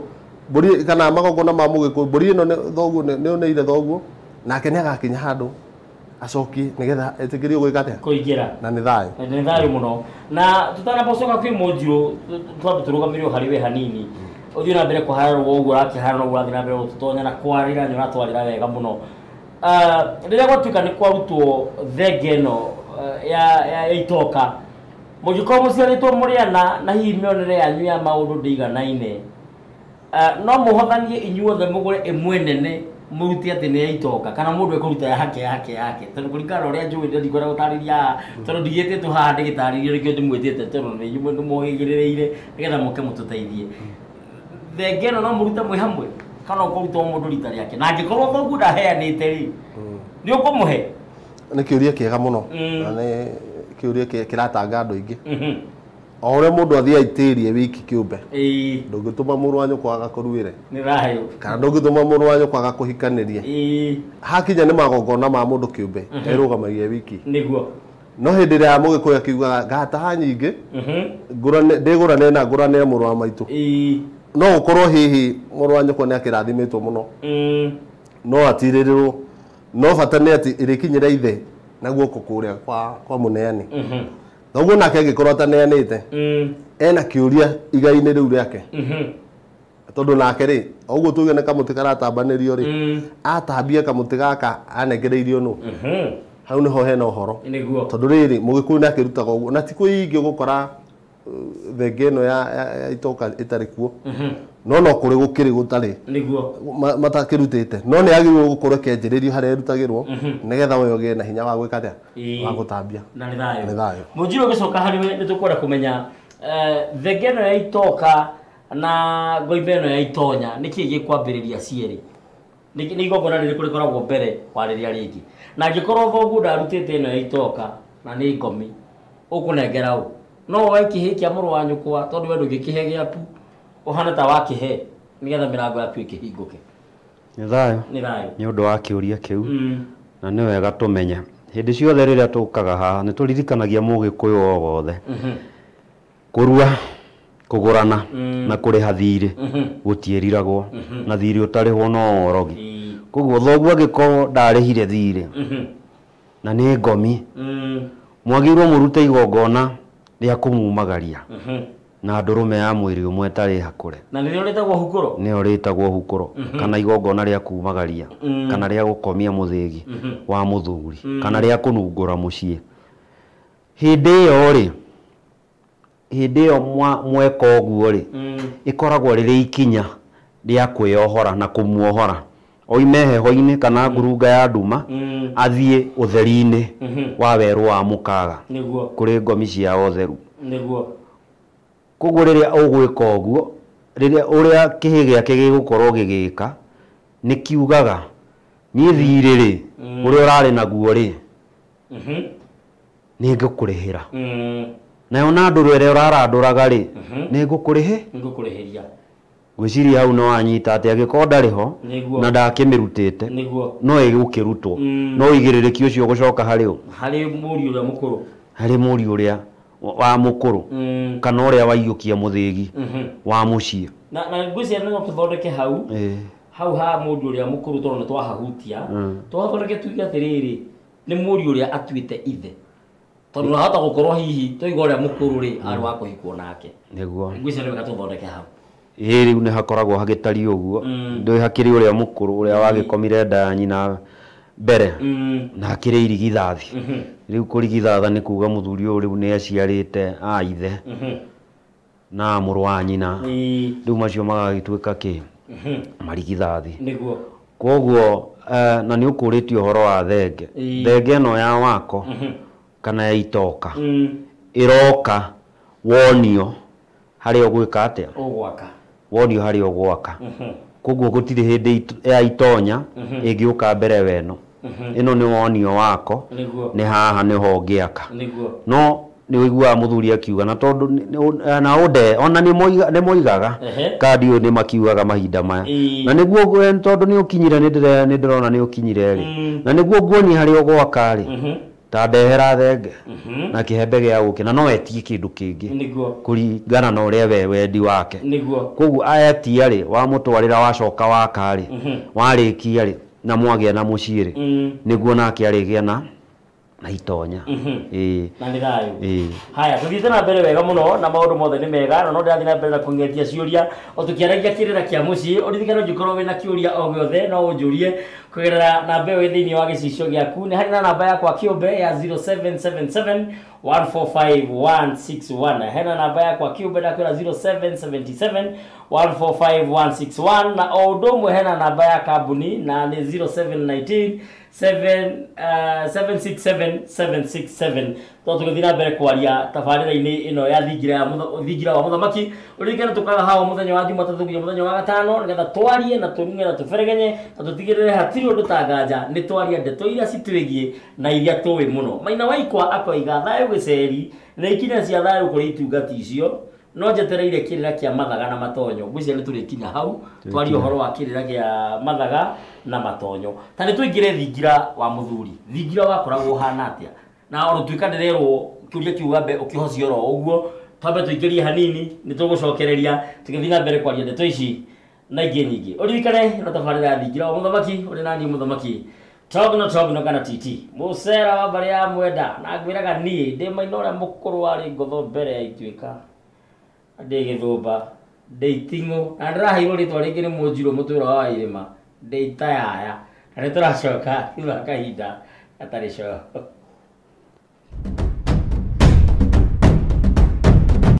mbũri kana magongona ma mũgĩkũyũ, mbũri ĩno thoguo nĩ ũneire thoguo, nake nĩ agakinya handũ acokie nĩgetha etĩkĩrio gwĩka atĩa, kũingĩra. Na nĩ thayũ, nĩ thayũ mũno. Na tũtanabocoka kwĩ mũnjirũ, twambe tũrũgamĩrĩrio harĩ we hanini, ũthiĩ na mbere kũhararwo ũguo ũrakĩhara ũguo ũrathiĩ na mbere gũtũtonya na kwarĩra, nĩ ũratwarĩra wega mũno. Rĩrĩa gwatuĩka nĩ kwarutwo thenge ĩno ya itoka, mũngĩkorwo mũciarĩtwo mũrĩ ana na hihi mĩonere yanyu ya maũndũ ndĩiganaine, no mũhothanie inyuothe mũgũre ĩmwe nene mũrute atĩ nĩ ya itoka, kana mũndũ ekũruta yake yake yake, tondũ kũringana na ũrĩa njũĩ ndikwenda gũtarĩria haha, tondũ ndigĩtĩtwo haha ndĩgĩtarĩrie nĩkĩo ndĩmwĩtĩte, tondũ nĩ inyuĩ nĩmũhĩgĩrĩrĩire nĩgetha mũke mũtũteithie. Thenge ĩno no mũrute mwĩ hamwe kana ũkũruta o mũndũ rita rĩake, na angĩkorwo thoguo ndaheanĩte rĩ, nĩ ũkũmũhe? Nĩ kĩũria kĩega mũno na nĩ kĩũria kĩratanga andũ aingĩ. O ũrĩa mũndũ athiĩ aitĩrie wiki kĩũmbe, ndũngĩtũma mũrũ wa nyũkwa agakũruĩre, nĩ thayũ, kana ndũngĩtũma mũrũ wa nyũkwa agakũhikanĩrie. Hakinya nĩ magongona ma mũndũ kĩũmbe, erũgamagia wiki, nĩguo. No hĩndĩ ĩrĩa mũgĩkũyũ akiugaga ngataha nyingĩ ndĩgũrane na ngũrane mũrũ wa maitũ, no gũkorwo hihi mũrũ wa nyũkwa nĩ akĩrathimĩtwo mũno, no atirĩrĩrwo, no bata nĩ atĩ ĩrĩkinyĩra ithe na guoko kũrĩa kwa mũneani. Thoguo nake angĩkorwo ataneanĩte, ena kĩũria igai-inĩ rĩu rĩake, tondũ nake rĩ, ũguo tuge nĩ kamũtĩ karatambanĩrio rĩ, atambia kamũtĩ gaka anengereirio nũ, hau nĩho hena ũhoro. Nĩguo. Tondũ rĩrĩ mũgĩkũyũ nĩ akĩrutaga ũguo, na ti kũingĩ ũgũkora thenge ĩno ya itoka ĩtarĩ kuo, no no kũrĩ gũkĩrĩ gũtarĩ nĩguo matakĩrutĩte, no nĩ yagĩrĩirwo gũkorwo ĩkĩanjĩrĩrio harĩa ĩrutagĩrwo nĩgetha we ũgĩe na hinya wa gwĩka atĩa, wa gũtambia. Na nĩ thayũ. Nĩ thayũ. Mũnjirũ ũgĩcoka harĩ we, nĩ tũkwenda kũmenya thenge ĩno ya itoka na ngoimbe ĩno ya itonya nĩkĩĩ gĩkwambĩrĩria cierĩ, nĩ igongona rĩrĩkũ rĩkoragwo mbere wa rĩrĩa rĩngĩ, na angĩkorwo thoguo ndarutĩte ĩno ya itoka na nĩ ngomi, ũkũnengera ũ? No woe kĩhĩ kĩa mũrũ wa nyũkwa, tondũ we ndũngĩkĩhe gĩaku, ũhana ta wakĩhe nĩgetha mĩrango yaku ĩkĩhingũke. Nĩ thayũ. Nĩ thayũ. Nĩ ũndũ wa kĩũria kĩu, na nĩ wega tũmenye hĩndĩ ciothe rĩrĩa tũkaga haha nĩ tũririkanagia mũgĩkũyũ o wothe kũrua, kũgũrana na kũrĩha thirĩ gũtiĩriragwo, na thirĩ ũtarĩhwo no worogi. Koguo thoguo angĩkorwo ndarĩhire thirĩ na nĩ ngomi, mwagĩrĩirwo mũrute igongona rĩa kũmumagaria na ndũrũme ya mwĩrĩ ũmwe ĩtarĩ hakũre, na nĩrĩo rĩtagwo hukũro, nĩyo rĩtagwo hukũro, kana igongona rĩa kumagaria, kana rĩa gũkomia mũthĩgi wa mũthuri, kana rĩa kũnungũra mũciĩ. Hĩndĩ ĩyo rĩ, hĩndĩ ĩyo mweka ũguo rĩ, ĩkoragwo rĩrĩ ikinya rĩa kwĩyohora na kũmuohora oime heho-inĩ kana ngurunga ya nduma athiĩ ũtheri-inĩ wa werũ wa mũkaga kũrĩ ngomi cia ũtheru. Nĩguo. Koguo rĩrĩa ũgwĩka ũguo, rĩrĩa ũrĩa kĩhĩ gĩake gĩgũkorwo gĩgĩka, nĩ kiugaga niĩ thirĩ rĩ, ũrĩa ũrarĩ naguo rĩ, nĩ ngũkũrĩhĩra. Nayo na ndũrũ ĩrĩa ũrarandũraga rĩ, nĩ ngũkũrĩhĩria. Ngwĩciria hau no anyita atĩ angĩkorwo ndarĩ ho na ndakĩmĩrutĩte, no ĩgũkĩrutwo, no ũigĩrĩrĩki ũcio ũgũcoka harĩ ũ? Harĩ mũriũ ũrĩa mũkũrũ. Harĩ mũriũ ũrĩa wa mũkũrũ, kana ũrĩa waiyũkia mũthĩgi wa mũciĩ. Na ngwĩciria no tũthondeke hau hau ha mũndũ ũrĩa mũkũrũ, tondũ nĩ twahahutia, twathondeke tuge atĩrĩrĩ, nĩ mũriũ ũrĩa atuĩte ithe, tondũ ahota gũkorwo hihi twaigua ũrĩa mũkũrũ rĩ arĩ wa kũhikwo nake. Nĩguo. Ngwĩciria nĩ wega tũthondeke hau. Ĩĩ, rĩu nĩ hakoragwo hagĩtariĩ ũguo, ndũĩ hakĩrĩ ũrĩa mũkũrũ ũrĩa wagĩkomire nda ya nyina mbere, na hakĩrĩ irigithathi. Rĩu kũrigithatha nĩ kuga mũthuri ũyũ rĩu nĩ aciarĩte a ithe na mũrũ wa nyina, rĩu macio magagĩtuĩka kĩ Marigithathi. Nĩguo. Koguo na nĩ ũkũrĩtie ũhoro wa thenge. Thenge ĩno ya wako kana ya itoka ĩroka wonio harĩa ũgwĩka atĩa, ũgwaka, wonio harĩa ũgwaka. Koguo gũtirĩ hĩndĩ ya itonya ĩngĩũka mbere weno. Ĩno nĩ wonio wako, nĩ haha nĩho ũngĩaka. No nĩ ũiguaga mũthuri akiuga na tondũ na ũnde ona nĩ moigaga kandi ũyũ nĩ makiugaga mahinda maya, na nĩguo tondũ nĩ ũkinyire, nĩ ndĩrona nĩ ũkinyire rĩ, na nĩguo nguonie harĩa ũgwaka rĩ, ta ndehera thenge na kĩhembe gĩa ũkĩ, na no etie kĩndũ kĩngĩ kũringana na ũrĩa we wendi wake. Koguo aetia rĩ, wamũtwarĩra wacoka waka rĩ, warĩkia rĩ, na mwagĩa na mũciĩ rĩ, nĩguo nake arĩgĩa na itonya. Na nĩ thayũ. Haya, tũthiĩte na mbere wega mũno na maũndũ mothe nĩ mega, na no ndĩrathiĩ na mbere na kũng'etia ciũria o tũkĩaragia kĩrĩra kĩa mũciĩ. Ũririkane ũngĩkorwo wĩna kĩũria o gĩothe no ũnjũrie kũgerera namba ĩyo ĩ thĩinĩ wa gĩcicio gĩaku. Nĩ harĩ na namba yakwa kĩũmbe ya 0777 145 161. Hena namba yakwa kĩũmbe ndakwĩra 0777 145 161, na o ũndũ ũmwe hena namba ya kambuni na nĩ 0719 767 767. To tũgĩthiĩ na mbere kwaria tabarĩra-inĩ ĩno ya thingira wa mũthamaki. Ũririkane tũkaga haha mũthenya wa Jumatatũ nginya mũthenya wa gatano, nĩgetha twarie na tũrung'e na tũberegenye na tũtigĩrĩre hatirĩ ũndũ ta nganja, nĩ twaria ndeto iria citwĩgiĩ na iria tũĩ mũno. Maina Waikwa akoiga thayũ gĩceri na ikinya cia thayũ kũrĩ itungati icio, no njetereire kĩrĩra kĩa mathaga na matonyo. Ngwĩciria nĩ tũrĩkinya hau twarie ũhoro wa kĩrĩra kĩa mathaga na matonyo. Ta nĩ tũingĩre thingira wa mũthuri. Thingira wakoragwo ũhana atĩa? Na ona tuĩka ndĩrerwo kĩũria kĩu wambe ũkĩhocie oro ũguo, twambe tũingĩrie hanini, nĩ tũgũcokereria tũgĩthiĩ na mbere kwaria ndeto ici na ingĩ nyingĩ. Ũririkane ĩno tabarĩra ya thingira wa mũthamaki, ũrĩ naniĩ mũthamaki Togno Togno kana Titi mũcera wa mbarĩ ya Mwenda, na ngwĩraga niĩ ndĩ maina ũrĩa mũkũrũ warĩ ngotho mbere ya ituĩka, ndĩ gĩthũmba, ndĩ iting'ũ, na ndĩraheirwo rĩtwa rĩngĩ nĩ mũnjirũ mũtũra wa irĩma, ndĩ itayaya, na nĩ tũracoka thutha wa kahinda gatarĩ coho.